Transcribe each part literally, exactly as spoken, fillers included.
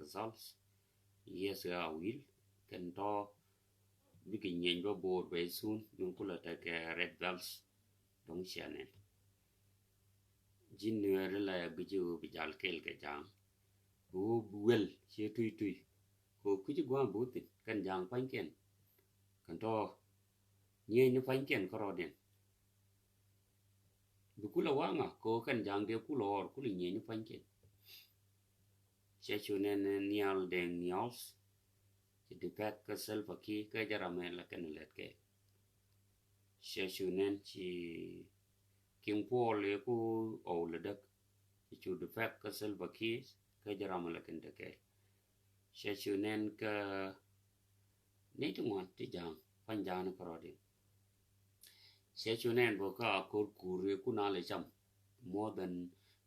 results. Yes, a wil kɛn tɔ bikɛ nyieeny bä bo̱o̱r very soon min kulɛ tekɛ red belts. Dɔ̱ŋ cia nɛn ji̱n Nuɛɛri la ya gui̱ci ɣöö bi jal kɛɛl kɛ Ja̱a̱ŋ. Ɣöö bi wel ciɛ tuy tuy kɛ ɣöö kui̱ci gua̱a̱m bi wä thi̱n kɛn Ja̱a̱ŋ pua̱nykiɛn. Kɛn tɔ nyieeny ni pua̱nykiɛn kärɔɔdiɛn. Bi kulɛ waŋa kɛ ɣöö kɛn Ja̱a̱ŋ dee kulɛ ɣɔr kulɛ nyieeny ni pua̱nykiɛn. Cɛ cu nɛn Nhial Deng Nial ci defect kä Salva Kiir kä jɛ ram ɛ la kɛn lɛt kɛ. Cɛ cu nɛn ci King Paul ɛ ku ɣɔw lɛ däk ci cu defect kä Salva Kiir kä jɛ ram ɛ la kɛn däk kɛ. Cɛ cu nɛn kä ni ti ŋuan ti Ja̱a̱ŋ pua̱ny Ja̱a̱ŋ ni kärɔɔdiɛn. Cɛ cu nɛn bä kä a ko̱r kuur ɛ ku na lɛ cam more than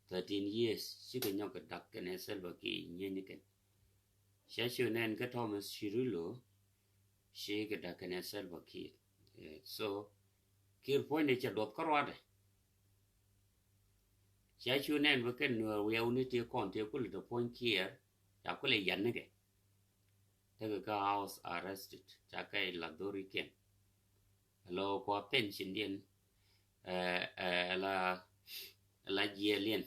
thirteen years cikɛ nyɔk kɛ dak kɛnɛ Salva Kiir nyieeny ni kɛn. Cɛ cu nɛn kä Thomas Cirillo cikɛ dak kɛnɛ Salva Kiir. Eh, so Kiir puɔ̱nydɛ cɛ duɔth kä ruaadɛ. Cɛ cu nɛn bä kɛn Nuɛɛr wiɛw ni ti kɔn ti kulɛ te puɔ̱ny Kiir ca kulɛ yɛn ni kɛ. Tekɛ kä house arrested ca kɛ la dhorikiɛn. Lɔ kua pensiondiɛn, eh, eh, la, la jiɛliɛn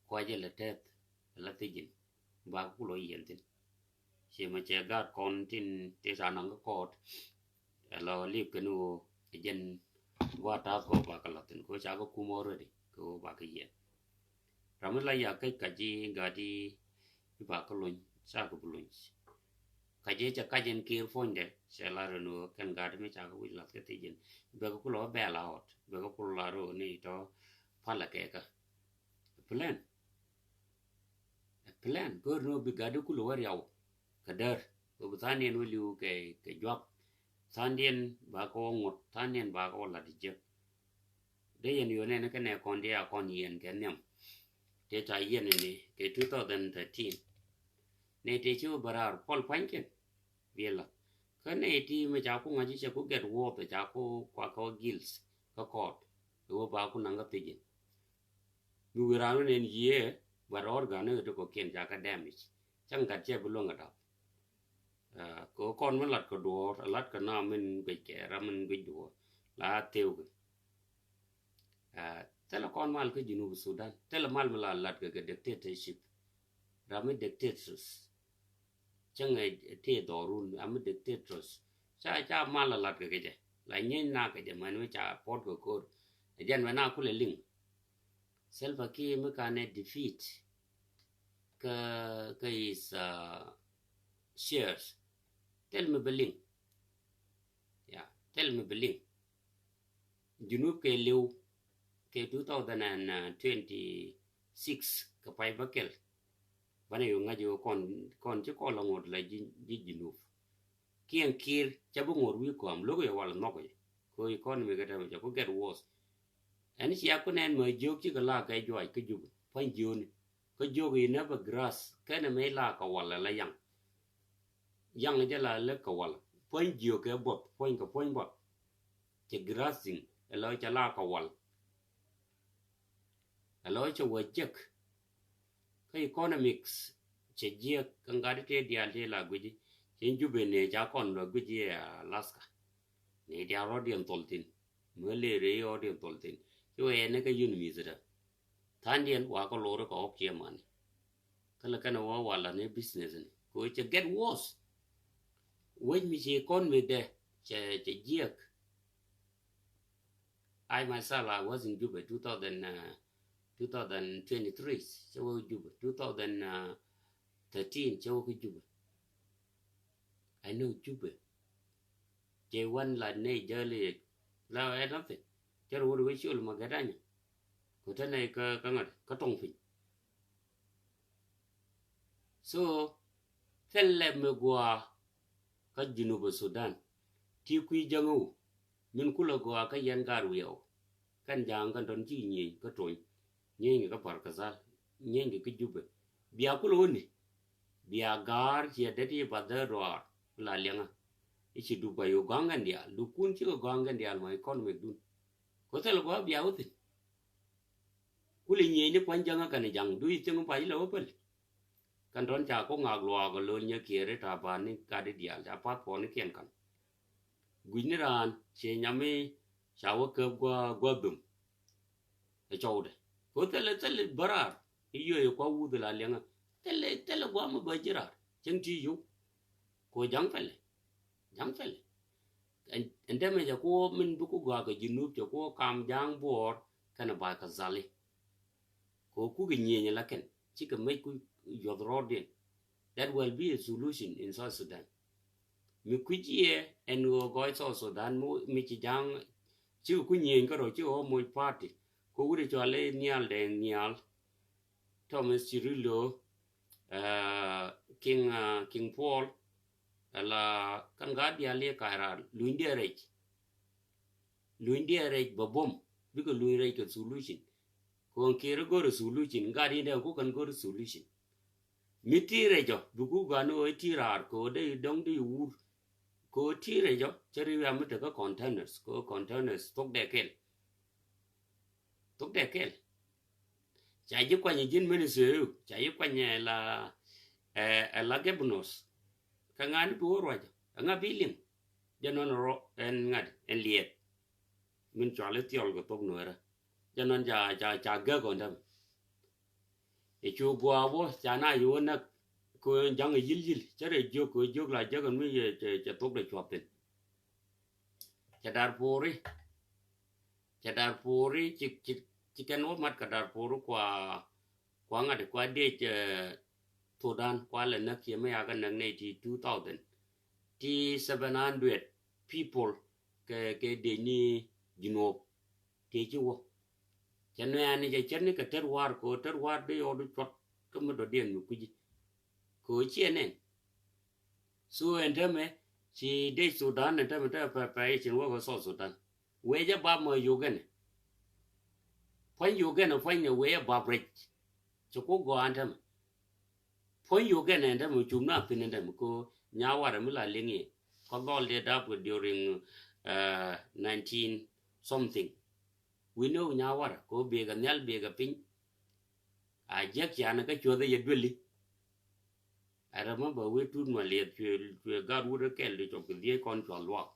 kua jɛ lɛ tɛth la thijin. Ba kulɔ yɛn thin. Ci mɛ cɛ gaat kɔn tin ti ta naŋ kä kɔɔt. Ɛ lɔ lip kɛn ɣöö ɛ jɛn gua tath kɔ ba kɛ lath thin kɛ ɣöö ca kɛ kum already kɛ ɣöö ba kɛ yɛn. Ram mi la ya kec ka ji̱ gaat i̱ ba kɛ luny ca kɛ bi luny. Ka ji̱ cɛ kac ɛn Kiir puɔ̱nydɛ cɛ lar ɛn ɣöö kɛn gaat mi ca kɛ wi̱c lath kɛ thiec ɛn bɛ kɛ kulɔ bɛl a ɣɔt bɛ kɛ kulɔ lar ɣöö ni tɔ palɛ kɛ kä. Plan. Ɛ plan go̱o̱r ni ɣöö bi gatdi kulɛ wä riaw kɛ däär. Ɣöö bi tha̱a̱ŋdiɛn wä li̱w kɛ, kɛ juak. Tha̱a̱ŋdiɛn ba kɛ wä ŋuɔ̱t, tha̱a̱ŋdiɛn ba kɛ wä la̱t jiäk. Dee yɛn yöö nɛn kɛ nɛ kɔn diɛ a kɔn yɛn kɛ nhiam. Tëë ca yɛn ni kɛ two thousand thirteen. Nɛ tëë ci wä bä raar puɔl pua̱nykiɛn. Biɛ la̱th. Kä nɛ ti mɛ ca ku ŋa̱c cɛ ku get worth ca ku kua kɛ wä gills kä kɔɔt. Kɛ wä ba ku naŋ kä thiec in. Mi wi̱i̱ raan wä nɛn yiëë, but organ ni kɛ ti kɔ̱kiɛn ca kɛ damage. Cäŋ gat cɛ bi luäŋ kɛ da̱p. Ah, kɛ kɔn mi lat kɛ duɔ̱ɔ̱r, lat kɛ na min guic kɛ ram min guic duɔ̱ɔ̱r la theu kɛ. Ah, thilɛ kɔn mal kä Junub Sudan, thilɛ mal mi la lat kɛ kɛ dictatorship. Ram mi dictators. Cäŋɛ ti dhɔrun, ram mi dictators. Ca, ca mal la lat kɛ kɛ jɛ. La nyieeny na kɛ jɛ mɛn mi ca pɔt kɛ ko̱r. Ɛ jɛn mɛ na kulɛ liŋ. Salva Kiir mi kanɛ defeat kä, kä is, uh, shares. Thil mi bi liŋ. Ya, thil mi bi liŋ. Junub kɛ liw kɛ two thousand and twenty-six kɛ pay bä kɛl. Banɛ yo̱ ŋa̱c yo̱ kɔn, kɔn ci kɔn la ŋot la ji̱, ji̱ Junub. Kiɛn Kiir ca bi ŋot wi̱i̱ kɔam lo̱k yɛ wal nhɔk yɛ. Kɛ economy kɛ tɛmɛ ca ku get worse. Ɛn cia ku nɛn mɛ jiök cikɛ la kɛ juac kä Jubɛ pua̱ny jiöni. Kä jiök inɛ bɛ grass kɛnɛ mɛ la kɛ wal la yaŋ. Yaŋ jɛ la lɛ kɛ wal pua̱ny jiök kɛ buɔth pua̱ny kɛ pua̱ny buɔth. Cɛ grassing ɛ lɔ cɛ la kɛ wal. Ɛ lɔ cɛ wä jek. Kä economics cɛ jiɛk kä ŋa̱t tëë diaal tëë la gui̱ci. Cɛ Jubɛ ni ca kɔn lɔ gui̱ci ɛ Alaska. Ni diaal rɔ̱diɛn thol thin. Mɛ lëë rɛy rɔ̱diɛn thol thin. Ci wee ni kä yun mi̱i̱th ɛ tha̱a̱ŋdiɛn wa kä lor kä ɣɔk ciɛ mani. Kä lɛ kɛn wä wala ni business ni kɛ wee cɛ get worse. Wec mi ci kɔn mi dɛ cɛ, cɛ jiɛk. I myself, I was in Juba two thousand, uh, two thousand twenty-three, cɛ wä Juba, two thousand thirteen, cɛ wä kä Juba. I know Juba. Cɛ wan la ne jali la ɛ nothing. Cɛ rɛ wä wä ciol ma gɛt anyɛ. Ko tɛ ne kä, kä ŋa̱t, kä tɔŋ piny. So, thilɛ mi gua kä Junub Sudan. Ti kui̱ jäŋä wu. Min kulɛ gua kä yɛn gar wiɛw. Kɛn ja̱a̱ŋ kɛn tɔn ci nyieny kä Tony. Nyieny kɛ kä Barkazal. Nyieny kɛ kä Jubɛ. Bia kulɛ wä ni. Bia ga̱a̱r ciɛ det i̱ ba dhɛ ruaar. La liɛŋä. I̱ ci dup a yo̱ ga̱a̱ŋ kɛn diaal. Dup kun cikɛ ga̱a̱ŋ kɛn diaal ma economic dun. Ko thilɛ gua bia wä thin. Kulɛ nyieny ni pua̱ny ja̱ŋä kɛn ja̱ŋ du i̱ thiäŋ pa̱c ilɛ wä päl. Kɛn tɔn ca kɔ ŋak luaak ɛ lo̱l nyɛ kiɛɛri ta̱a̱ ba̱a̱n ni gat di diaal ca path puɔ̱nikiɛn kän. Gui̱cni raan ciɛ nyami ca wä käp gua̱a̱ gua̱a̱ bim. Ɛ cɔwdɛ kɛ ɣöö thilɛ thilɛ bä raar i̱ yio̱o̱ i̱ kua wuth ila liɛŋä. Thilɛ thilɛ gua̱a̱ mi bä ji̱ raar cäŋ ti yio̱w. Kɛ ɣöö ja̱ŋ pɛlɛ ja̱ŋ pɛlɛ. Ɛn dämɛ cɛ kuɔ min bi ku gɔaa kɛ ji̱ nup cɛ kuɔ kam ja̱a̱ŋ buɔɔr kɛnɛ ba̱a̱ kɛ dhali. Kɛ ɣöö kukɛ nyieny ala kɛn cikɛ mec ku yuɔth rɔɔdiɛn. That will be a solution in South Sudan. Mi kui̱c yɛ ɛn ɣöö gɔɔy South Sudan mi ci ja̱a̱ŋ cikɛ ku nyieny kärɔ̱ cikɛ ɣöö moc party. Kɛ wut ɛ cɔal i̱ nhial dee nhial Thomas Cirillo, King King Paul, ala kɛn gaat diaal i̱ ka̱c raar lunydiɛn rɛc. Lunydiɛn rɛc bä buɔ̱m bikɛ luny rɛc kɛ solution. Kɛ ɣöö kiɛɛri go̱rɛ solution gat in dee ku kɛn go̱rɛ solution. Mi ti rɛc ɔ bi ku gɔaa ni ɣöö i̱ ti raar kɛ ɣöö dee i̱ dɔ̱ŋ dee i̱ wur. Kɛ ɣöö ti rɛc ɔ cä ri wiaa mi tekä containers kɛ ɣöö containers thok dee kɛl. Thok dee kɛl. Ca ji̱ kuany ji̱n ministry yu ca ji̱ kuany ɛ la ɛ la governors. Kä ŋa̱a̱n bi wä ruacä ɛŋa bi liŋ. Jɛ nɔn rɔ ɛn ŋa̱t ɛn liɛt. Min cual i̱ thiɔl kɛ thok nuɛrä. Jɛ nɔn ca ca ca gäk ɔn dämɛ. I̱ cu gua̱a̱ wä ca na yo̱o̱ näk. Kɛ ja̱ŋ i̱ yi̱l yi̱l cä rɛ jiök kɛ jiök la jäk ɛn mi cɛ thok dee cuɔth thi̱n. Cɛ Darfuri. Cɛ Darfuri ci ci ci kɛn wä mat kɛ Darfuri kua kua ŋa̱t kua dec Sudan kua lɛ näk ciɛ mi yakä näk nɛy ti two thousand ti seven hundred people kɛ kɛ dec ni Junub. Tëë ci wä cɛ nuɛɛni cɛ cɛtni kɛ tɛt wa̱a̱r kɛ ɣöö tɛt wa̱a̱r bi yɔɔdu cuɔt kä mi dɔ̱diɛn mi kui̱ci. Kɛ ɣöö ciɛ nɛn. So ɛn täämɛ ci dec Sudan ɛn täämɛ täämɛ pɛpɛ i̱ cin wäkɛ South Sudan. Wecä bap mɔ Uganda. Puɔ̱ny Uganda puɔ̱ny ni wecä bap rɛc. Ci ku gɔaa ɛn täämɛ. Puɔ̱ny Uganda ɛn täämɛ cum na pin ɛn täämɛ ko nyawarɛ mi la liŋ i̱ kɔ dhɔl dee dap kɛ during nineteen something. Wi̱n ni wä nyawarɛ ko biekɛ nhial biekɛ piny. A jiäk cianɛ kä cuɔth ɛ yɛ dueli. I remember wee tut ma liɛth cuɛ cuɛ gat wut rɛ kɛl di cɔk kɛ dhiec kɔn cual luak.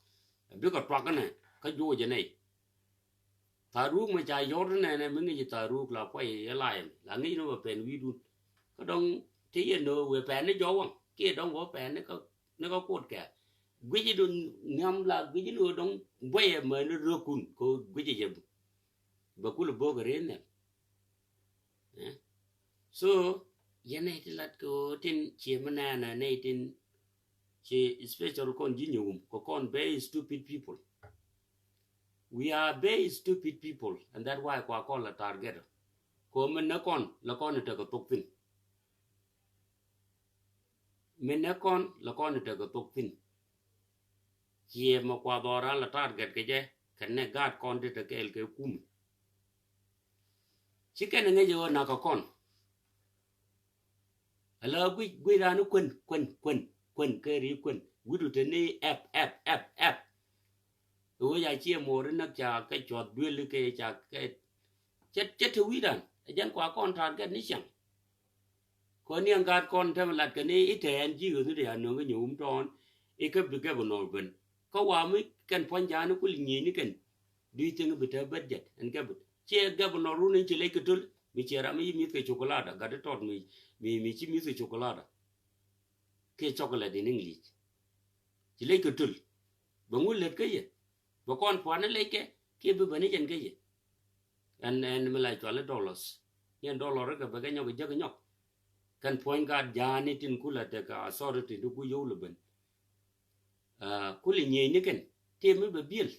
Bikɛ tuak kɛnɛ kä juɔc jɛ nɛy. Tha̱a̱ ruk mɛ ca yɔr ti nɛnɛ mi ŋi̱ci tha̱a̱ ruk la kuay yɛ la yɛn la ŋi̱ci ni bɛ pɛn wi̱i̱dun. Kä dɔ̱ŋ te yɛ nöö wee pɛn ni jɔk waŋ kiɛ dɔ̱ŋ wä pɛn ni kä ni kä kuot kɛ. Gui̱ci dun nhiam la gui̱ci ni wä dɔ̱ŋ buɔyɛ mɛ ni rökun kɛ gui̱ci jɛ bä kul bo̱o̱k rin nhiam. So yɛn nɛy ti lat kɛ ɣöö tin ciɛ mi nɛɛnɛ nɛy tin ci special kɔn ji̱ nyɛ wum kɛ kɔn very stupid people. We are very stupid people and that why kua kɔn la target. Kɛ ɣöö mi nɛ kɔn la kɔn i̱ tekɛ thok thi̱n. Mi nɛ kɔn la kɔn i̱ tekɛ thok thi̱n. Ciɛ mɛ kua dhɔran la target kɛ jɛ kɛ nɛ gaat kɔn ti tekɛɛl kɛ kumi. Ci kɛn ŋäc ɣöö nakä kɔn. Ala guic guic raan ni kuän kuän kuän kuän kɛ ri kuän wi̱du te ni ɛp ɛp ɛp ɛp. Ɣöö ca ciɛ mo̱o̱ri näk ca kɛ cuɔth duel kɛ ca kɛ. Cɛ cɛ te wi̱dan ɛ jɛn kua kɔn target ni ciaŋ. Kɔn ni ɛn gaat kɔn tɛmɛ lat kɛ ni i̱ tɛɛn ji̱ ɣöth ni dee a nöŋ kä nyɛ wum tɔɔn i̱ kä bi gɛp nɔɔr ben. Kä wa mi kɛn puɔ̱ny ja̱a̱n kul nyieny ni kɛn. Do you think bi te budget ɛn gɛp? Ciɛ gɛp nɔɔr run in ci lec kɛ töl mi ciɛ ram mi ci mi̱th kɛ chokolada gat tɔt mi mi mi ci mi̱th kɛ chokolada. Kɛ chocolate in English. Ci lec kɛ töl. Bɛ ŋu lät kä yɛ bɛ kɔn pua̱n ni lec kɛ kiɛ bi bɛ ni jɛn kä yɛ. Ɛn ɛn mi la cuali dollars. Yɛn dollar kɛ bɛ kɛ nyɔk jek nyɔk. Kɛn puɔ̱ny gaat ja̱a̱ni tin kula tekɛ authority ti ku yio̱w lɛ ben. Kuli nyieny ni kɛn ti mi bɛ biel.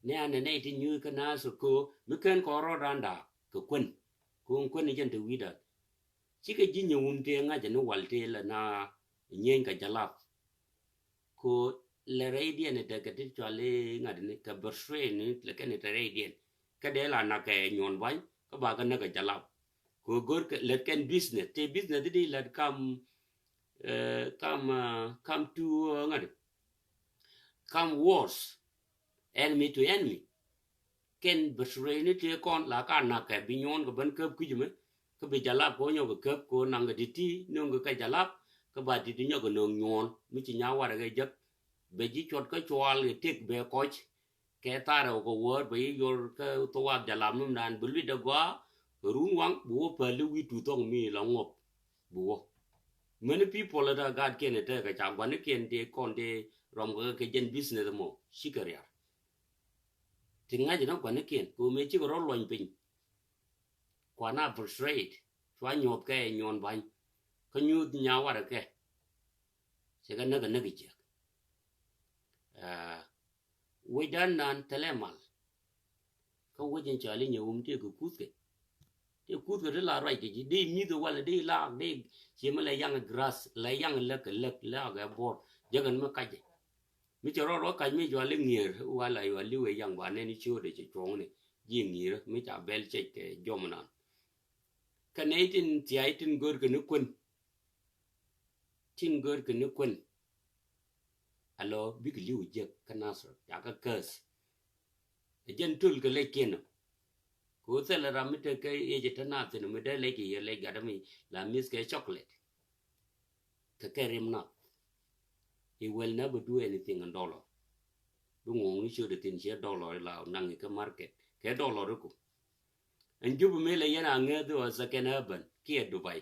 Ni anɛ nɛy ti nyuuth kä naas kɛ ko̱o̱k mi ken kɔn rɔɔdan daak kɛ kuän. Ko̱o̱ŋ kuän ni jɛn te wi̱i̱dan. Cikɛ ji̱ nyɛ wum tëë ŋa̱cä ni wal tëë lɛ na nyieny kɛ jalap. Ko lɛ rɛydiɛn i̱ tekɛ ti cual i̱ ŋa̱t ni kɛ betray ni lɛ kɛn i̱ te rɛydiɛn. Kä dee la nak kɛ nyuɔn ba̱ny kä ba kɛ näk kɛ jalap. Ko go̱r kɛ lät kɛn business tëë business i̱ di lät kam kam kam tu ŋa̱t. Kam wars enemy to enemy. Kɛn betray ni tëë kɔn la ka nak kɛ bi nyuɔn kɛ ben käp kui̱c mɛ. Kä bi jalap kɛ wä nyɔk kɛ käp kɛ wä naŋ kɛ ti̱ti̱ nöŋ kɛ kɛ jalap. Kä ba ti̱ti̱ nyɔk kɛ nöŋ nyuɔ̱ɔ̱n mi ci nya̱a̱ warɛ kɛ jek. Bɛ ji̱ cuɔt kä cual kɛ tëk bɛ kɔc. Kɛ tharɛ wä kɛ wäär bɛ yi yor kä thok wak jalap num dan bi lui̱t dɛ gɔaa. Kɛ run waŋ bi wä päl i̱ wi̱i̱ tuth thok mi la ŋuɔp. Bi wä many people ɛ tɛ gatkiɛn ɛ tɛ kɛ ca guanikiɛn tëë kɔn tëë rɔm kɛ kɛ jɛn business mɔ cikɛ riar. Ti ŋa̱c inɔ guanikiɛn kɛ wä mëë cikɛ rɔ luɔny piny. Kuan a frustrate cua nyuɔth kɛ nyuɔn ba̱ny. Kä nyuuth nya̱a̱ warɛ kɛ cɛ kɛ näk kɛ näk jiäk. Wecdan nan thilɛ mal. Kä wec in cɔal inyɛ wum tëë kɛ kuthkɛ. Tëë kuthkɛ ti la ruac kɛ ji̱ dee mi̱th walɛ dee laak dee ciɛ mi lɛ yaŋ grass lɛ yaŋ läk kɛ läk laak ɛ buɔr. Jäkɛn mi kacɛ mi cɛ rɔɔd wä kac mi cɔal iŋi̱er wala yual li̱w ɛ yaŋ ba nɛn i̱ ciöödɛ cɛ cuɔ̱ŋni. Ji̱ ŋi̱erä mi ca bɛl cɛc kɛ jɔm nan. Kä nɛy tin thia̱a̱c tin gör kɛ ni kuän. Tin gör kɛ ni kuän. Alɔ bikɛ li̱w jiäk kä Nazareth ca kä käth. Ɛ jɛn töl kɛ lɛc kiɛn ɔ. Kɛ ɣöö thilɛ ram mi te kä iec ɛ te nath thi̱n mi dee lɛc kɛ yɛ lɛc gat mi la mi̱th kɛ chocolate. Kɛ kɛ rim nath. He will never do anything in dollar. Bi ŋuɔ̱ŋni ciötdɛ thi̱n ciɛ dollar ila naŋ ikä market kɛ dollar iku. Ɛn jup mi lɛ yɛn a ŋäth ɣä second heaven kiɛ Dubai.